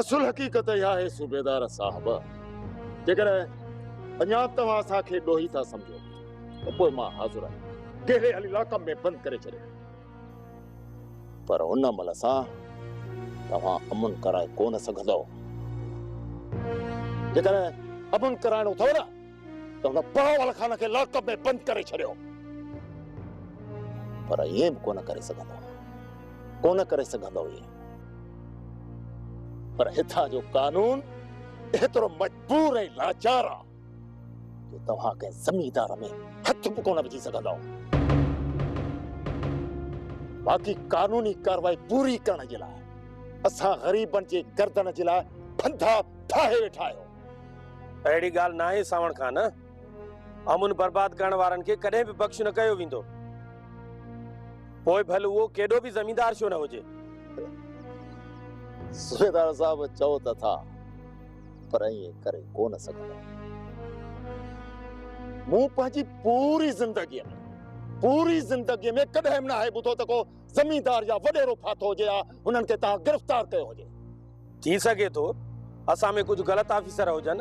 اصل حقيقت اها آهي صوبيدار صاحب، جيڪڏهن اڃا به توهان اسان کي ڏوهي ٿا سمجهو ته پوء مان حاضر آهيان. گهري هلي لاڪپ ۾ بند ڪري ڇڏيو. پر ان عمل سان توهان امن ڪرائي ڪو نه سگهندؤ. جيڪڏهن امن ڪرائڻو اٿو نه ته هن بهاول خان کي لاڪپ ۾ بند ڪري ڇڏيو. پر ائين به ڪونه ڪري سگهندؤ. ڪونه ڪري سگهندؤ ائين. پر هتان جو قانون ايترو مجبور ۽ لاچار آ جو توهان ڪنهن زميندار ۾ هٿ به ڪونه وجهي سگهندؤ. باقي قانوني ڪارروائي پوري ڪرڻ جي لاء اسان غريبن جي گردن جي لاء ڦنڌا ٺاهي ويٺا آهيو. اهڙي ڳالهه ناهي سانوڻ خان. امن برباد ڪرڻ وارن کي ڪڏهن به بخش نه ڪيو ويندو. پوء ڀل اهو ڪيڏو به زميندار ڇو نه هجي. صوبيدار صاحب چئو ته ٿا پر ائين ڪري ڪو نه سگهندا. مون پنهنجي پوري زندگيء ۾ پوري زندگيء ۾ ڪڏهن به ناهي ٻڌو ته ڪو زميندار يا وڏيرو ڦاٿو هجي يا هنن کي توهان گرفتار ڪيو هجي. ٿي سگهي ٿو اسان ۾ ڪجهه غلط آفيسر هجن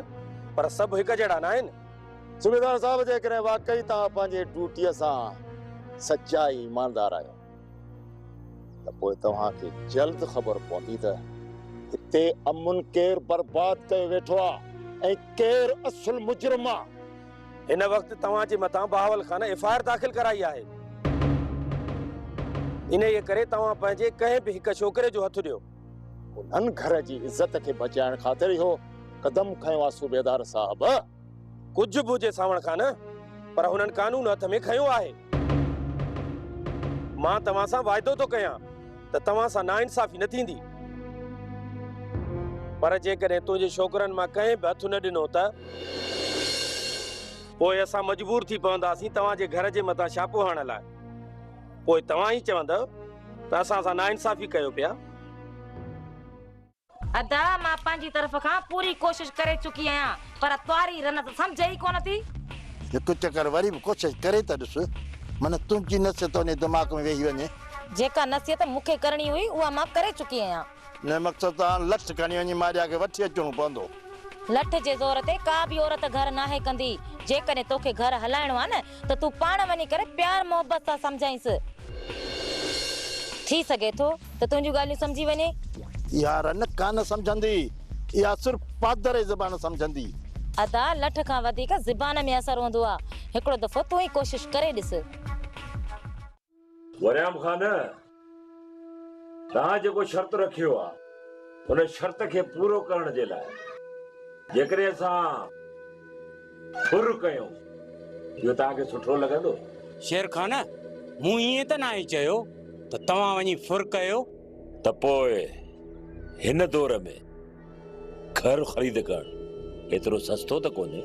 پر سڀ هڪ جهڙا ناهن. صوبيدار صاحب جيڪڏهن واقعي توهان پنهنجي ڊيوٽيء سان سچا ۽ ايماندار آهيو ته پوء توهان کي جلد خبر پوندي ته هتي امن ڪير برباد ڪيو ويٺو آهي ۽ ڪير اصل مجرم آهي. هن وقت توهان جي مٿان Bahawal Khan F I R داخل ڪرائي آهي. انهيء ڪري توهان پنهنجي ڪنهن به هڪ ڇوڪري جو هٿ ڏيو. انهن گهر جي عزت کي بچائڻ خاطر اهو قدم کنيو آهي صوبيدار صاحب. ڪجهه به هجي سانوڻ خان، پر هنن قانون هٿ ۾ کنيو آهي. مان توهان سان واعدو ٿو ڪيان ته توهان سان ناانصافي نه ٿيندي. پر جيڪڏهن تنهنجي ڇوڪرن مان ڪنهن به هٿ نه ڏنو ته پوء اسان مجبور ٿي پونداسين توهان جي گهر جي مٿان ڇاپو هڻڻ لاء. پوء توهان ئي چوندؤ ته اسان سان ناانصافي ڪيو پيا. ادا مان پنهنجي طرف کان پوري ڪوشش ڪري چڪي آهيان پر تواري رن ته سمجهي ئي ڪونه ٿي. هڪ چڪر وري به ڪوشش ڪري ته ڏس، من تنهنجي نصيحت انهي دماغ ۾ ويهي وڃي. جيڪا نصيحت مون کي ڪرڻي هئي اها مان ڪري چڪي آهيان. انهي مقصد سان لٺ کڻي وڃي ماريا کي وٺي اچڻو پوندو. لٺ جي زور تي ڪا به عورت گهر ناهي ڪندي. جيڪڏهن توکي گهر هلائڻو آهي نه ته تون پاڻ وڃي ڪري پيار محبت سان سمجهائينس. ٿي سگهي ٿو ته تنهنجون ڳالهيون سمجهي وڃي. اها رن ڪانه سمجهندي. اها صرف پادر جي زبان سمجهندي. ادا لٺ کان وڌيڪ زبان ۾ اثر هوندو آ. هڪڙو دفعو تون ئي ڪوشش ڪري ڏس. وريام خان، توهان جيڪو شرط رکيو آ، ان شرط کي پورو ڪرڻ جي لاء جيڪڏهن اسان ڦر ڪيون، اهو توهان کي سٺو لڳندو؟ شير خان، مون ائين ته ناهي چيو ته توهان وڃي ڦر ڪيو. ته پوء هن دور ۾ گهر خريد ڪرڻ ايترو سستو ته ڪونهي.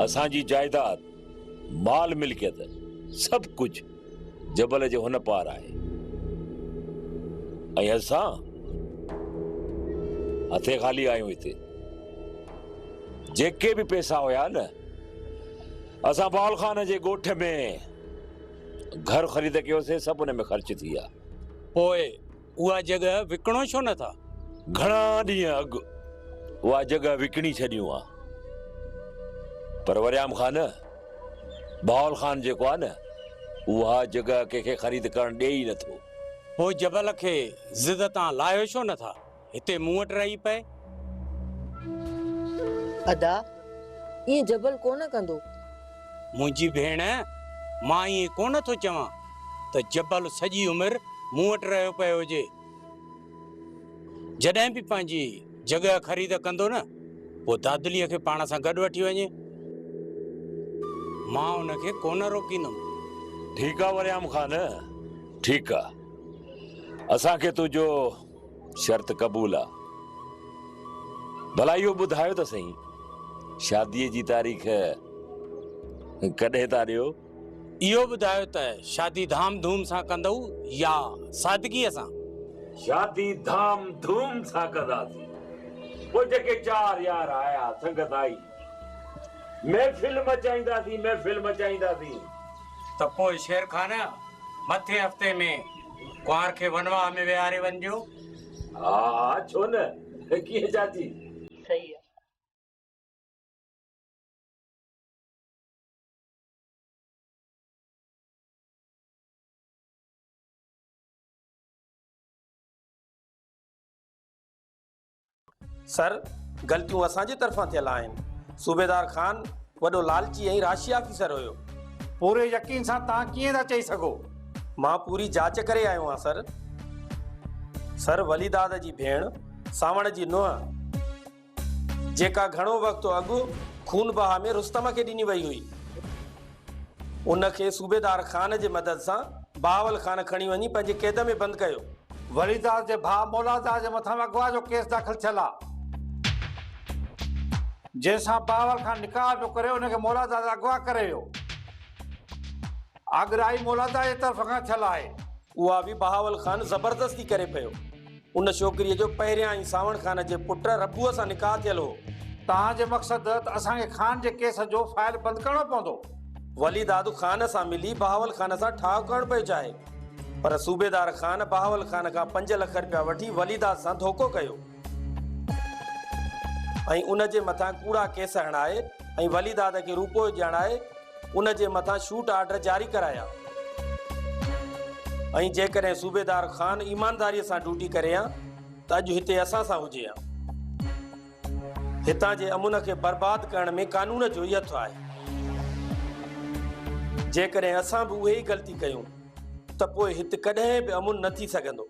اسان جي جائيداد، مال ملڪيت سڀ ڪجهه جبل جي هن پار آهي ۽ اسان هٿين خالي آهيون. هتي جيڪي به پئسا هيا نه، اسان بال خان جي ڳوٺ ۾ گهر خريد ڪيوسين، سڀ ان ۾ خرچ ٿي ويا. پوء اها جڳهه وڪڻو ڇو نه ٿا؟ گهڻا ڏينهن اڳ اها جڳهه وڪڻي ڇڏيون ها، پر وريام خان، بهاول خان جيڪو آهي نه، اها جڳهه ڪنهن کي خريد ڪرڻ ڏئي ئي نٿو. پوء جبل کي ضد تان لاهيو ڇو نه ٿا؟ هتي مون وٽ رهي پئي. ادا، ائين جبل ڪونه ڪندو. منهنجي ڀيڻ، مان ائين ڪونه ٿو چوان ته جبل سڄي عمر مون وٽ رهيو پيو هجي. جڏهن به پنهنجي جڳهه خريد ڪندو نه، پوء دادليء کي پاڻ سان گڏ وٺي وڃي. مان ان کي ڪونه روڪيندم. ٺيڪ آ وريام خان، ٺيڪ آ. اسان کي تنهنجو شرط قبول آ. ڀلا اهو ٻڌايو ته سهي، شاديء جي تاريخ ڪڏهن ٿا ڏيو؟ اهو ٻڌايو ته شادي ڌام ڌوم سان ڪندؤ يا سادگيء سان؟ شادي ڌام ڌوم سان ڪنداسين. پوء جيڪي چار يار آيا، سنگت آئي، محفل مچائينداسين، محفل مچائينداسين. ته پوء شير خان، مٿين هفتي ۾ ڪنوار کي ونواهه ۾ ويهاري وڃجو. ها ها ڇو نه، ڪيئن چاچي؟ صحيح آ. سر، غلطيون اسان جي طرفان ٿيل آهن. صوبيدار خان وڏو لالچي ۽ راشي آفيسر هيو. پوري يقين سان توهان ڪيئن ٿا چئي سگهو؟ مان پوري جاچ ڪري آيو آهيان سر. سر، وليداد جي ڀيڻ سانوڻ جي نونهن، جيڪا گهڻو وقت اڳ خون بها ۾ رستم کي ڏني وئي هئي، ان کي صوبيدار خان جي مدد سان بهاول خان کڻي وڃي پنهنجي قيد ۾ بند ڪيو. وليداد جي ڀاء مولاداد جي مٿان به اغوا جو ڪيس داخل ٿيل آ. جنهن سان بهاول خان نڪاح پيو ڪري ان کي مولاداد اغوا ڪري ويو. اڳرائي مولاداد جي طرف کان ٿيل آهي. اها به بهاول خان زبردستي ڪري پيو. ان ڇوڪريء جو پهريان ئي سانوڻ خان جي پٽ ربوء سان نڪاح ٿيل هو. توهان جي مقصد ته اسان کي خان جي ڪيس جو فائل بند ڪرڻو پوندو. ولي داد خان سان ملي بهاول خان سان ٺاهه ڪرڻ پيو چاهي، پر صوبيدار خان بهاول خان کان 5 لک رپيا وٺي ولي داد سان ڌوڪو ڪيو ۽ ان جي مٿان ڪوڙا ڪيس هڻائي ۽ ولي داد کي روپوء ڄاڻائي ان جي مٿان شوٽ آرڊر جاري ڪرايا ۽ جيڪڏهن صوبيدار خان ايمانداريء سان ڊيوٽي ڪري ها ته اڄ هتي اسان سان هجي ها. هتان جي امن کي برباد ڪرڻ ۾ قانون جو ئي هٿ آهي. جيڪڏهن اسان به اهي ئي غلطي ڪيون ته پوء هت ڪڏهن به امن نه ٿي سگهندو.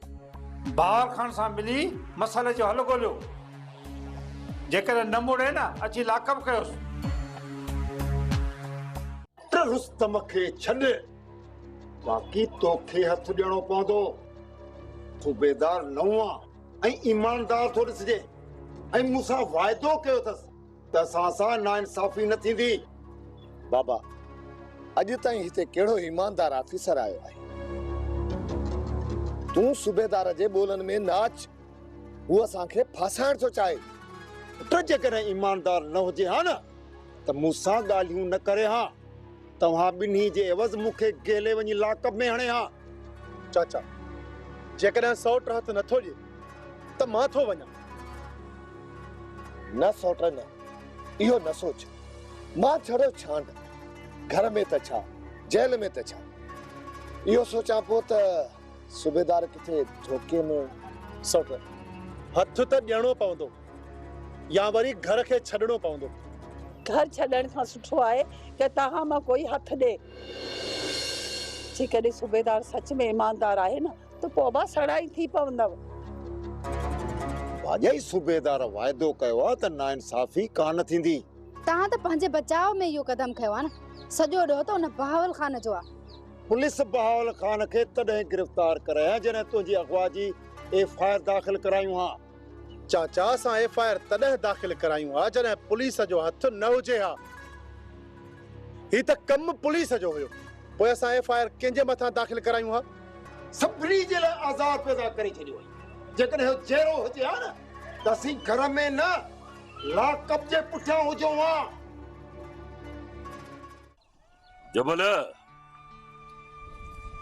بهار خان سان ملي مسئلي جو حل ڳوليو. جيڪڏهن نه مڙي نه اچي لاڪ اپ ڪيوس. ته رستم کي ڇڏ، باقي توکي هٿ ڏيڻو پوندو. صوبيدار نئون آ ۽ ايماندار ٿو ڏسجي ۽ مون سان واعدو ڪيو اٿس ته اسان سان ناانصافي نه ٿيندي. بابا، اڄ تائين هتي ڪهڙو ايماندار آفيسر آيو آهي؟ تون صوبيدار جي ٻولن ۾ نه اچ. هو اسان کي ڦاسائڻ ٿو چاهي. پٽ جيڪڏهن ايماندار نه هجي ها نه ته مون سان ڳالهيون نه ڪري ها. توهان ٻنهي جي عيوض مون کي گهلي وڃي لاڪ اپ ۾ هڻي ها. چاچا جيڪڏهن سئوٽ هٿ نٿو ڏئي ته مان ٿو وڃان. نه سئوٽ نه، اهو نه سوچ. مان ڇڙو ڇانڊ، گهر ۾ ته ڇا، جيل ۾ ته ڇا. اهو سوچان پيو ته صوبيدار ڪٿي ڌوڪي ۾. سئوٽ، هٿ ته ڏيڻو پوندو يا وري گهر کي ڇڏڻو پوندو. گهر ڇڏڻ کان سٺو آهي ته توهان مان ڪوئي هٿ ڏئي. جيڪڏهن صوبيدار سچ ۾ ايماندار آهي نه ته پوء ابا سڙائي ٿي پوندؤ. ڀاڄائي صوبيدار واعدو ڪيو آهي ته ناانصافي ڪانه ٿيندي. توهان ته پنهنجي بچاء ۾ اهو قدم کنيو آهي نه. سڄو ڏوهه ته ان بهاول خان جو آهي. پوليس بهاول خان کي تڏهن گرفتار ڪرائي ها جڏهن تنهنجي اغوا جي ايف I R داخل ڪرايون ها. چاچا اسان ايف I R تڏهن داخل ڪرايون ها جڏهن پوليس جو هٿ نه هجي ها. هي ته ڪم پوليس جو هيو پوء اسان ايف I R ڪنهن جي مٿان داخل ڪرايون ها؟ سڀني جي لاء آزار پيدا ڪري ڇڏيو آهي. جيڪڏهن هو جيئرو هجي ها نه ته اسين گهر ۾ نه لاڪ اپ جي پٺيان هجون ها. جبل،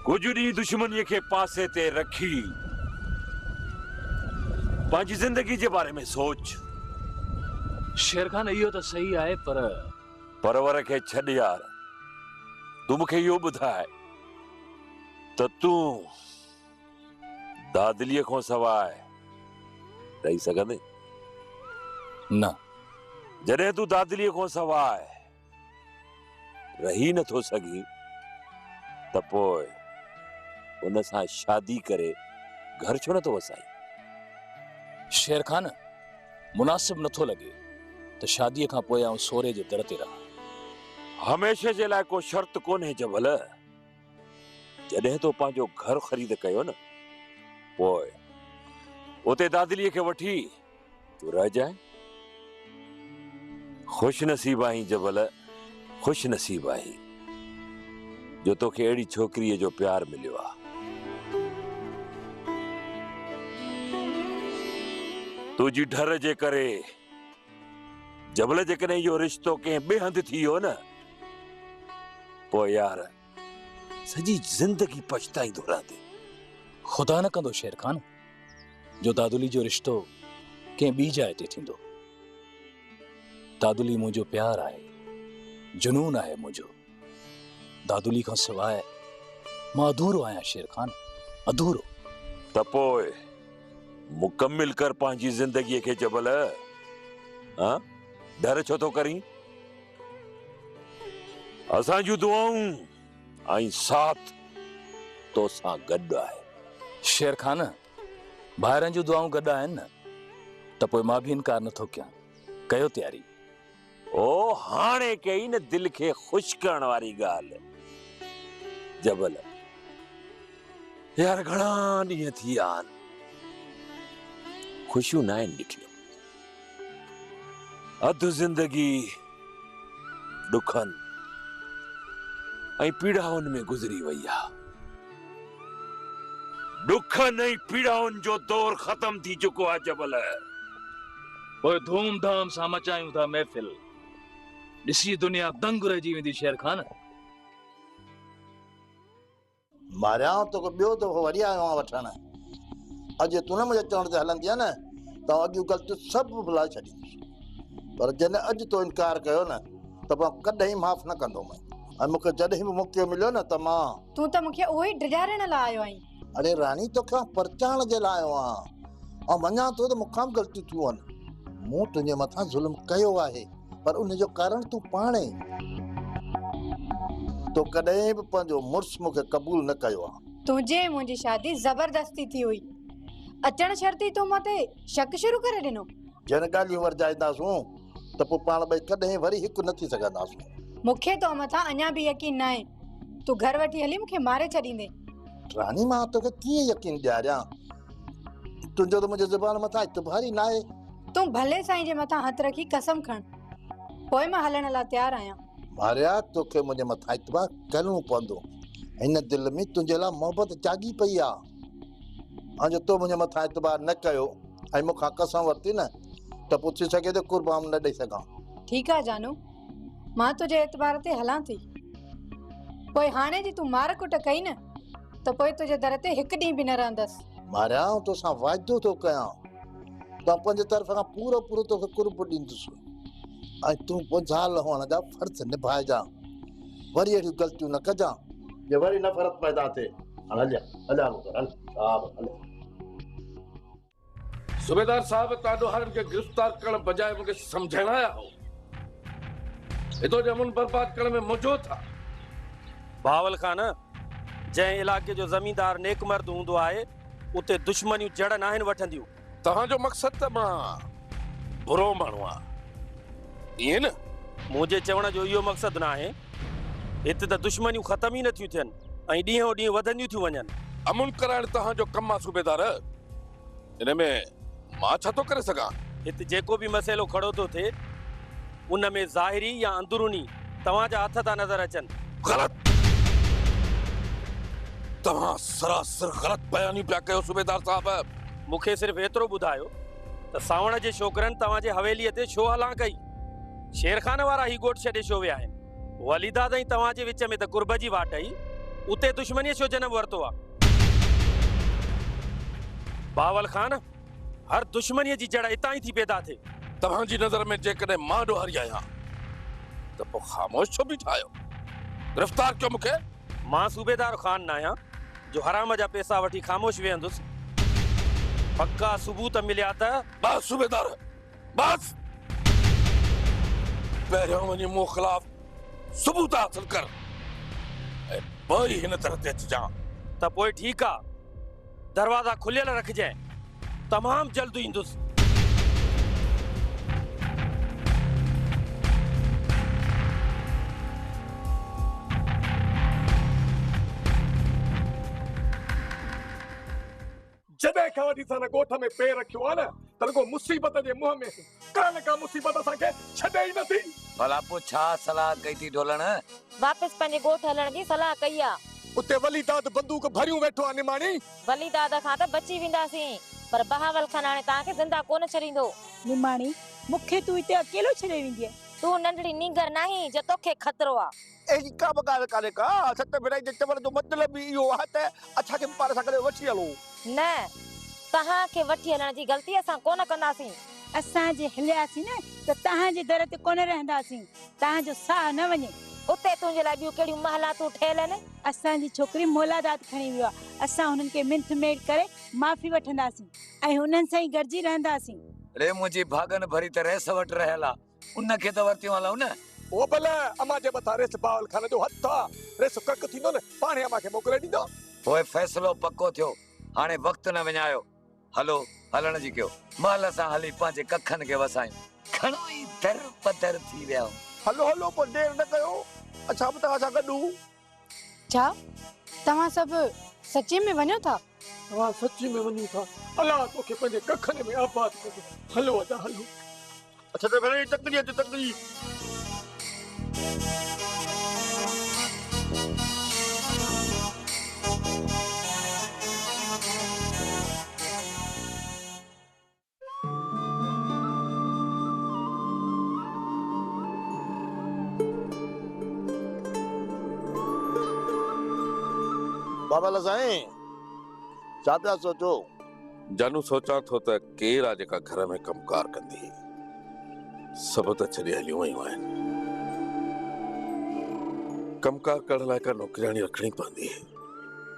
ڪجهه ڏينهن دشمنيء کي پاسي تي رکي پنهنجي زندگي جي باري ۾ سوچ. شير خان، اهو ته صحيح آهي پر. پر ور کي ڇڏ يار، تون مون کي اهو ٻڌاء ته تون دادليء کان سواء رهي سگهندين؟ نه. جڏهن تون دادليء کان سواء رهي نه ٿو سگهين ته پوء ان سان شادي ڪري گهر ڇو نه ٿو وسائين؟ شير خان، مناسب نه ٿو لڳي ته شاديء کان پوء آئون سوري جي در تي رهان. هميشه جي لاء ڪو شرط ڪونهي جبل. جڏهن تو پنهنجو گهر خريد ڪيو نه، پوء اتي دادليء کي وٺي تون رهجانء. خوش نصيب آهين جبل، خوش نصيب آهين جو توکي اهڙي ڇوڪريء جو پيار مليو آ. تنهنجي ڍر جي ڪري جبل جيڪڏهن اهو رشتو ڪنهن ٻئي هنڌ ٿي ويو نه، پوء يار سڄي زندگي پڇتائيندو رهندين. خدا نه ڪندو شير خان، جو دادلي جو رشتو ڪنهن ٻي جاء تي ٿيندو. دادلي منهنجو پيار آهي، جنون آهي منهنجو. دادلي کان سواء مان اڌورو آهيان شير خان، اڌورو. ته پوء مڪمل ڪر پنهنجي زندگيء کي جبل. ها؟ ڍر ڇو ٿو ڪرين؟ اسان جون دعائون ۽ ساٿ توسان گڏ آهي. شير خان، ڀائرن جون دعائون گڏ آهن نه ته پوء مان به انڪار نٿو ڪيان. ڪيو تياري. او هاڻي ڪئي نه دل کي خوش ڪرڻ واري ڳالهه. جبل، يار گهڻا ڏينهن ٿي ويا آهن، خوشيون ناهن ڏٺيون. اڌ زندگي ڏکن ۽ پيڙائن ۾ گذري وئي آ. ڏکن ۽ پيڙائن جو دور ختم ٿي چڪو آ جبل. پوء ڌوم ڌام سان مچايون ٿا محفل. ڏسي دنيا دنگ رهجي ويندي شير خان. ماريان توکي ٻيو دفعو وري آيو آهيان وٺڻ. اڄ جي تون نه منهنجي چوڻ تي هلندينء نه ته آئون اڳيون غلطيون سڀ ڀلائي ڇڏيندس. پر جڏهن اڄ تو انڪار ڪيو نه ته پوء آئون ڪڏهن معاف نه ڪندومانء ۽ مون کي جڏهن به موقعو مليو نه ته مان. تون ته مون کي اهو ئي ڊيڄارڻ لاء آيو آهين. اڙي راڻي توکي آئون پرچائڻ جي لاء آيو آهيان. آئون مڃان ٿو ته مون کان به غلطيون ٿيون آهن. مون تنهنجي مٿان ظلم ڪيو آهي پر ان جو ڪارڻ تون پاڻ آهين. تو ڪڏهن به پنهنجو مڙس مون کي قبول نه ڪيو آهي. تنهنجي ۽ منهنجي شادي زبردستي ٿي هئي. اچڻ شرط ئي تو مون تي شڪ شروع ڪري ڏنو. جڏهن ڳالهيون ورجائينداسون ته پوء پاڻ ٻئي ڪڏهن وري هڪ نه ٿي سگهنداسون. مون کي تو مٿان اڃا به يقين ناهي. تون گهر وٺي هلي مون کي ماري ڇڏيندين. راڻي مان توکي ڪيئن يقين ڏياريان؟ تنهنجو ته منهنجي زبان مٿان اعتبار ئي ناهي. تون ڀلي سائين جي مٿان هٿ رکي قسم کڻ، پوء مان هلڻ لاء تيار آهيان. ماريا توکي منهنجي مٿان اعتبار ڪرڻو پوندو. هن دل ۾ تنهنجي لاء محبت جاڳي پئي آ. ۽ جي تو منهنجي مٿان اعتبار نه ڪيو ۽ مون کان قسم ورتي نه ته پوء ٿي سگهي ٿو قربان نه ڏئي سگهان. ٺيڪ آ جانو، مان تنهنجي اعتبار تي هلان ٿي. پوء هاڻي جي تون مار ڪٽ ڪئي نه ته پوء تنهنجي در تي هڪ ڏينهن به نه رهندس. ماريا آئون توسان واعدو ٿو ڪيان ته آئون پنهنجي طرف کان پورو پورو توکي قرب ڏيندس ۽ تون پوء زال هئڻ جا فرض نڀائجان. وري اهڙيون غلطيون نه ڪجان. جي وري نفرت پيدا ٿئي. هاڻ هليا هليا هلون گهر هل شابس هليا. صوبيدار صاحب توهان ڏوهارين کي گرفتار ڪرڻ بجاء مون کي سمجهائڻ آيا هئو. هتو جو امن برباد ڪرڻ ۾ منهنجو هٿ آ. بهاول خان، جنهن علائقي جو زميندار نيڪ مرد هوندو آهي، اتي دشمنيون جڙ ناهن وٺنديون. توهان جو مقصد ته مان برو ماڻهو آهيان، ائين نه؟ منهنجي چوڻ جو اهو مقصد ناهي. هت ته دشمنيون ختم ئي نٿيون ٿين ۽ ڏينهون ڏينهن وڌنديون ٿيون وڃن. امن ڪرائڻ توهان جو ڪم آ صوبيدار. ان ۾ مان ڇا ٿو ڪري سگهان؟ هت جيڪو به مسئلو کڙو ٿو ٿئي، ان ۾ ظاهري يا اندروني توهان جا هٿ ٿا نظر اچن. غلط! توهان سراسر غلط بيانيون پيا ڪيو صوبيدار صاحب. مون کي صرف ايترو ٻڌايو ته سانوڻ جي ڇوڪرن توهان جي حويليء تي ڇو هلان ڪئي؟ شير خان وارا هي ڳوٺ ڇڏي ڇو ويا آهن؟ وليداد ۽ توهان جي وچ ۾ ته قرب جي واٽ هئي، اتي دشمنيء ڇو جنم ورتو آ؟ بهاول خان، هر دشمنيء جي جڙ اتان ئي ٿي پيدا ٿئي. توهان جي نظر ۾ جيڪڏهن مان ڏوهاري آهيان ته پوء خاموش ڇو بيٺا آهيو؟ گرفتار ڪيو مون کي. مان صوبيدار خان ناهيان جو حرام جا پئسا وٺي خاموش ويهندس. پڪا ثبوت مليا ته. بس صوبيدار، بس! پهريون وڃي مون خلاف ثبوت حاصل ڪر ۽ پوء ئي هن در تي اچجان. ته پوء ٺيڪ آ، دروازا کليل رکجانء، تمام جلد ايندس. جڏهن کان وٺي اسان هن ڳوٺ ۾ پير رکيو آهي نه ته رڳو مصيبت جي منهن ۾ ڪا نه ڪا مصيبت اسان کي ڇڏي ئي نٿي. ڀلا پوء ڇا صلاح ڪئي ٿي ڍولڻ؟ واپس پنهنجي ڳوٺ هلڻ جي صلاح ڪئي آ. اتي ولي داد بندوق ڀريون ويٺو آ نماڻي. ولي داد کان ته بچي وينداسين پر بهاول خان هاڻي توهان کي زنده ڪونه ڇڏيندو. نماڻي، مون کي تون هتي اڪيلو ڇڏي ويندينء؟ تون ننڍڙي نينگر ناهين جو توکي خطرو آ. اهڙي ڪا به ڳالهه ڪانهي ڪا. ست ڀيرائي جي چوڻ جو مطلب ئي اهو آهي ته اسان کي به پاڻ سان گڏ وٺي هلو. نه، توهان کي وٺي هلڻ جي غلطي اسان ڪونه ڪنداسين. اسان جي هلياسين نه ته توهان جي در تي ڪونه رهنداسين. توهان جو ساهه نه وڃي. اتي تنهنجي لاء ٻيون ڪهڙيون محلاتون ٺهيل آهن؟ اسان جي ڇوڪري مولاداد کڻي ويو آهي. اسان هنن کي منٿ ميڙ ڪري معافي وٺنداسين ۽ هنن سان ئي گڏجي رهنداسين. ڙي منهنجي ڀاڳن ڀري ته رئيس وٽ رهيل آ. ان کي ته ورتيون هلئون نه. او ڀلا امان جي مٿان رئيس بهاول خان جو هٿ آ. رئيس ڪڪ ٿيندو نه پاڻهي امان کي موڪلي ڏيندو. پوء فيصلو پڪو ٿيو. هاڻي وقت نه وڃايو. هلو هلڻ جي ڪيو. مهل سان هلي پنهنجي ڪکن کي وسايون. گهڻو ئي در بدر ٿي ويا آهيون. هلو هلو پوء دير نه ڪيو. اسان به توهان سان گڏ. ڇا توهان سڀ سچي ۾ وڃو ٿا؟ ها سچي ۾ وڃون ٿا. الله توکي پنهنجي ڪکن ۾ آباد ڪندو. هلو ادا هلو. اڇا ته ڀلي تڪڙي اچ تڪڙي. بابل سائين ڇا پيا سوچو؟ جانو سوچان ٿو ته ڪير آ جيڪا گهر ۾ ڪم ڪار ڪندي. سڀ ته ڇڏي هليون ويون آهن. ڪم ڪار ڪرڻ لاء ڪا نوڪرياڻي رکڻي پوندي.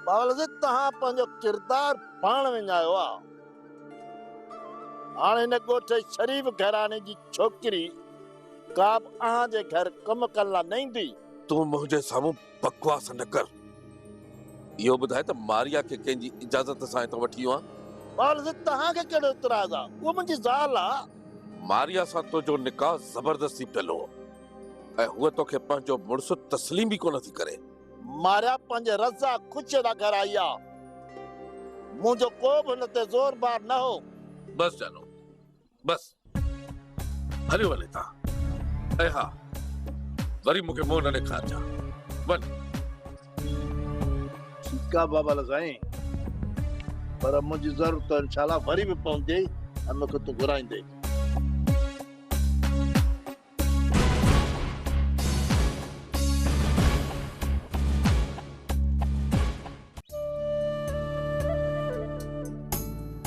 بابل سائين توهان پنهنجو ڪردار پاڻ وڃايو آ. هاڻ هن ڳوٺ جي شريف گهراڻي جي ڇوڪري ڪا به اوهان جي گهر ڪم ڪرڻ لاء نه ايندي. تون منهنجي سامهون بڪواس نه ڪر. اهو ٻڌاء ته ماريا کي ڪنهن جي اجازت سان هتان وٺي ويو آهين؟ بابل سائين توهان کي ڪهڙو اعتراض آ؟ اها منهنجي زال آ. ماريا سان تنهنجو نڪاح زبردستي پيل هو ۽ هوء توکي پنهنجو مڙس تسليم به ڪونه ٿي ڪري. ماريا پنهنجي رضا خوشيء سان گهر آئي آ. منهنجو ڪو به هن تي زور بار نه هو. بس جانو بس. هليو وڃ هتان. ۽ ها وري مون کي منهن نه ڏيکارجان. وڃ. ٺيڪ آ بابل سائين پر منهنجي ضرورت انشاء الله وري به پوندي ۽ مون کي تون گهرائيندين.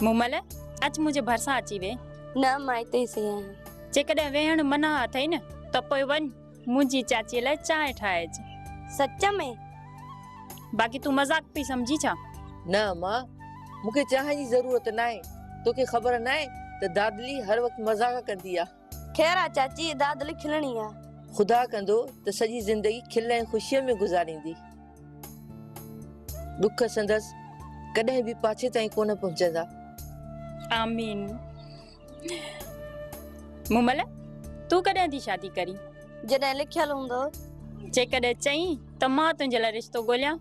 مومل، اچ منهنجي ڀرسان اچي ويهه. نه، مان هتي ئي صحيح آهيان. جيڪڏهن ويهڻ منع اٿئي نه ته پوء وڃ منهنجي چاچيء لاء چانهه ٺاهي اچ. سچ ۾؟ باقي تون مذاق پئي سمجهين ڇا؟ نه امان، مون کي چانهه جي ضرورت ناهي. توکي خبر ناهي ته دادلي هر وقت مذاق ڪندي آ. خير آ چاچي، دادلي کلڻي آ. خدا ڪندو ته سڄي زندگي کل ۽ خوشيء ۾ گذاريندي. ڏک سندس ڪڏهن به پاڇي تائين ڪونه پهچندا. آمين. مومل، تون ڪڏهن ٿي شادي ڪرين؟ جڏهن لکيل هوندو. جيڪڏهن چئين ته مان تنهنجي لاء رشتو ڳوليان.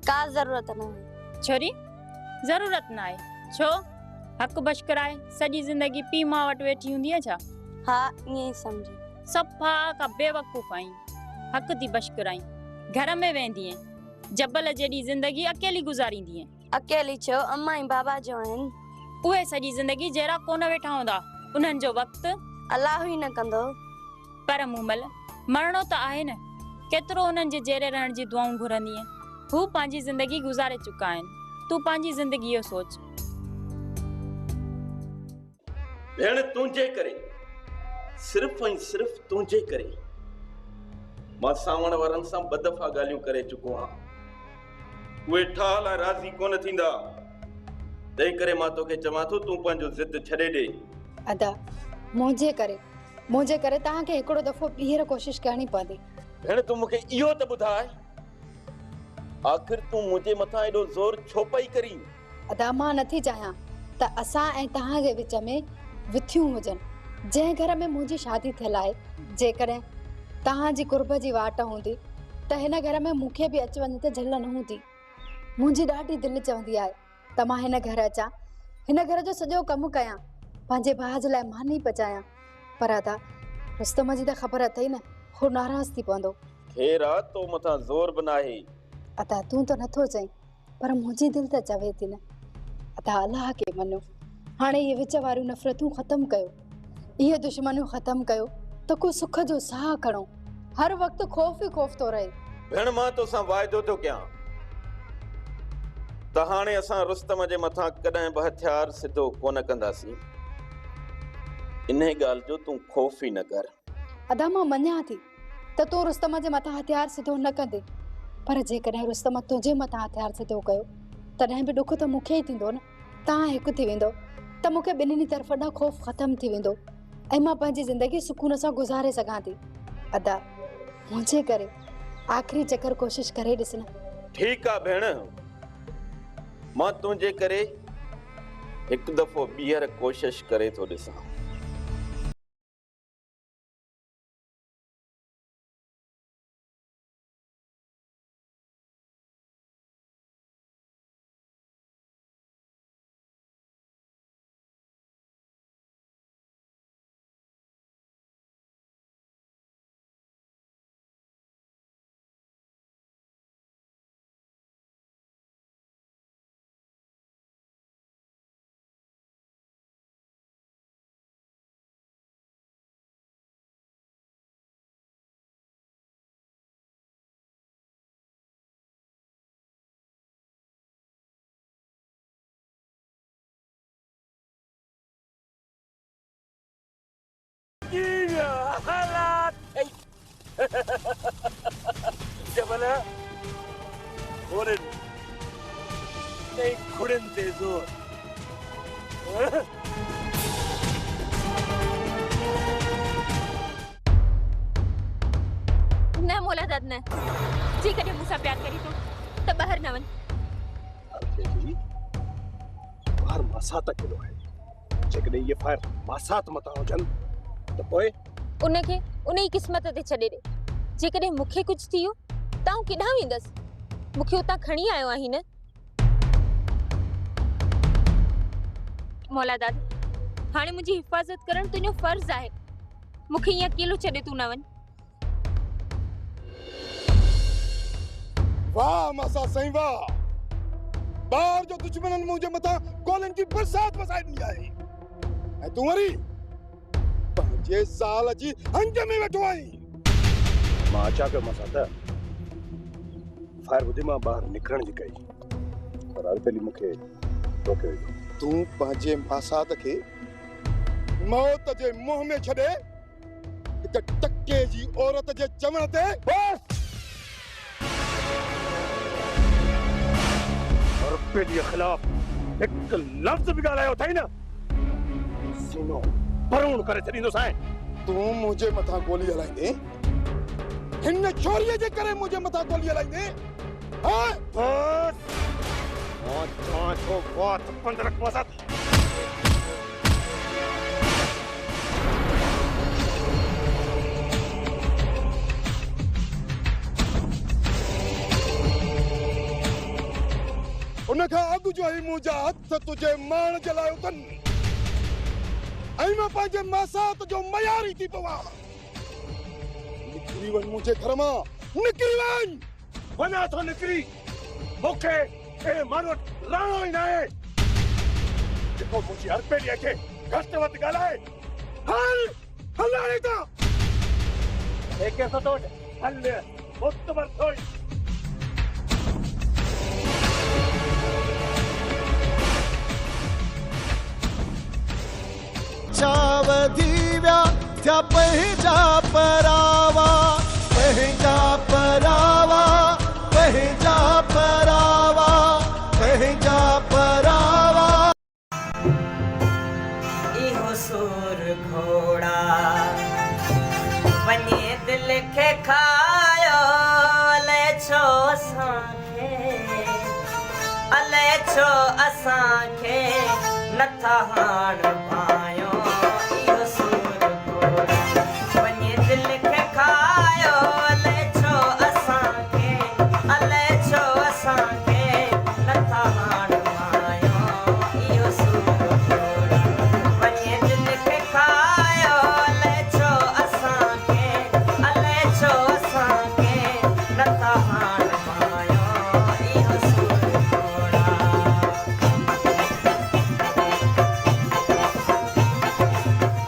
ڪا ضرورت ناهي. ڇوري، ضرورت ناهي ڇو؟ حق بشڪر آهي، سڄي زندگي پيء ماء وٽ ويٺي هوندينء ڇا؟ ها، ائين ئي سمجهه. صفا ڪا بيوقوف آهين، حق ٿي بشڪر آهين. گهر ۾ ويندينء، جبل جيڏي زندگي اڪيلي گذاريندينء. اڪيلي ڇو؟ امان ۽ بابا جو آهن. اهي سڄي زندگي جيئرا ڪونه ويٺا هوندا، انهن جو وقت. الله ئي نه ڪندو. پر مومل، مرڻو ته آهي نه، ڪيترو انهن جي جيئري رهڻ جي دعائون گهرندينء؟ هو پنهنجي زندگي گذاري چڪا آهن، تون پنهنجي زندگيء جو سوچ. ڀيڻ تنهنجي ڪري، صرف ۽ صرف تنهنجي ڪري، مان سانوڻ وارن سان ٻه دفعا ڳالهيون ڪري چڪو آهيان. اهي ٺاهه لاء راضي ڪونه ٿيندا، تنهن ڪري مان توکي چوان ٿو تون پنهنجو ضد ڇڏي ڏي. ادا، منهنجي ڪري، منهنجي ڪري توهان کي هڪڙو دفعو ٻيهر ڪوشش ڪرڻي پوندي. ڀيڻ تون مون کي اهو ته ٻڌاء، آخر تون منهنجي مٿان ايڏو زور ڇو پئي ڪرين؟ ادا مان نٿي چاهيان ته اسان ۽ توهان جي وچ ۾ وٿيون هجن. جنهن گهر ۾ منهنجي شادي ٿيل آهي، جيڪڏهن توهان جي قرب جي واٽ هوندي ته هن گهر ۾ مون کي به اچ وڃ تي جهل نه هوندي. منهنجي ڏاڍي دل چوندي آهي ته مان هن گهر اچان، هن گهر جو سڄو ڪم ڪيان، پنهنجي ڀاء جي لاء ماني پچايان. پر ادا رستم جي ته خبر اٿئي نه، هو ناراض ٿي پوندو. خير آ، تو مٿان زور به ناهي. ادا تون ته نٿو چئين، پر منهنجي دل ته چوي ٿي نه. ادا الله کي مڃو، هاڻي اهي وچ واريون نفرتون ختم ڪيو، اهي دشمنيون ختم ڪيو ته ڪو سک جو ساهه کڻو. هر وقت خوف ئي خوف ٿو رهي. ڀيڻ مان توسان واعدو ٿو ڪيان، ته هاڻي اسان رستم جي مٿان ڪڏهن به هٿيار سڌو ڪونه ڪنداسين. انهي ڳالهه جو تون خوف ئي نه ڪر. ادا مان مڃان ٿي ته تون رستم جي مٿان هٿيار سڌو نه ڪندين، پر جيڪڏهن رستم تنهنجي مٿان هٿيار سڌو ڪيو تڏهن به ڏک ته مون کي ئي ٿيندو نه. توهان هڪ ٿي ويندؤ ته مون کي ٻنهي طرفن ڏانهن خوف ختم ٿي ويندو ۽ مان پنهنجي زندگي سڪون سان گذاري سگهان ٿي. ادا منهنجي ڪري آخري چڪر ڪوشش ڪري ڏس نه. ٺيڪ آ ڀيڻ، مان تنهنجي ڪري هڪ دفعو ٻيهر ڪوشش ڪري ٿو ڏسان. جبل گورين ۽ کڙين تي زور. نه مولا داد نه، جيڪڏهن مون سان پيار ڪرين ٿو ته ٻاهر نه وڃ. اربيلي ٻاهر ماسات اڪيلو آهي. جيڪڏهن اهي فائر ماسات متان هجن ته پوء؟ ان کي ان ئي قسمت تي ڇڏي ڏي. جيڪڏهن مون کي ڪجهه ٿي ويو ته آئون ڪيڏانهن ويندس؟ مون کي اتان کڻي آيو آهين نه؟ مولا داد، هاڻي منهنجي حفاظت ڪرڻ تنهنجو فرض آهي. مون کي ائين اڪيلو ڇڏي تون نه وڃ. واهه ماسا سائين واهه! ٻاهر جو دشمنن منهنجي مٿان گولين جي برسات وسائي ڏني آهي ۽ تون وري پنهنجي زال جي هنج ۾ ويٺو آهين. مان اچان پيو ماسات. فائر ٻڌي مان ٻاهر نڪرڻ جي ڪئي پر اربيلي مون کي روڪي وڌو. تون پنهنجي ماسات کي موت جي منهن ۾ ڇڏي هڪ ٽڪي جي عورت جي چوڻ تي. بس! اربيليء خلاف هڪ لفظ به ڳالهايو اٿئي نه، سينو پروڻ ڪري ڇڏيندوسانء. تون منهنجي مٿان گولي هلائيندين؟ هن ڇوريء جي ڪري منهنجي مٿان گولي هلائيندين؟ ها؟ بس! مان چوان ٿو وات بند رک ماسات. ان کان اڳ جو هي منهنجا هٿ تنهنجي ماڻ جي لاء اٿن ۽ مان پنهنجي ماسات جو مياري ٿي پوان. نڪري وڃ منهنجي گهر مان، نڪري وڃ! وڃان ٿو نڪري، مون کي اهڙي ماڻهوء وٽ رهڻو ئي ناهي، جيڪو منهنجي ارپيليء کي گهٽ وڌ ڳالهائي. هل، هل هاڻي هتان! هي ڪير ٿو تو وٽ؟ هل، مستبر ٿوئي. ڇا وڌي ويا ٿيا پنهنجا پراوا پنهنجا پراوا پنهنجا پراوا پنهنجا پراوا. اهو سور گهوڙا وڃي دل کي کايو الئي ڇو اسان کي الئي ڇو اسان کي نٿا هاڻ.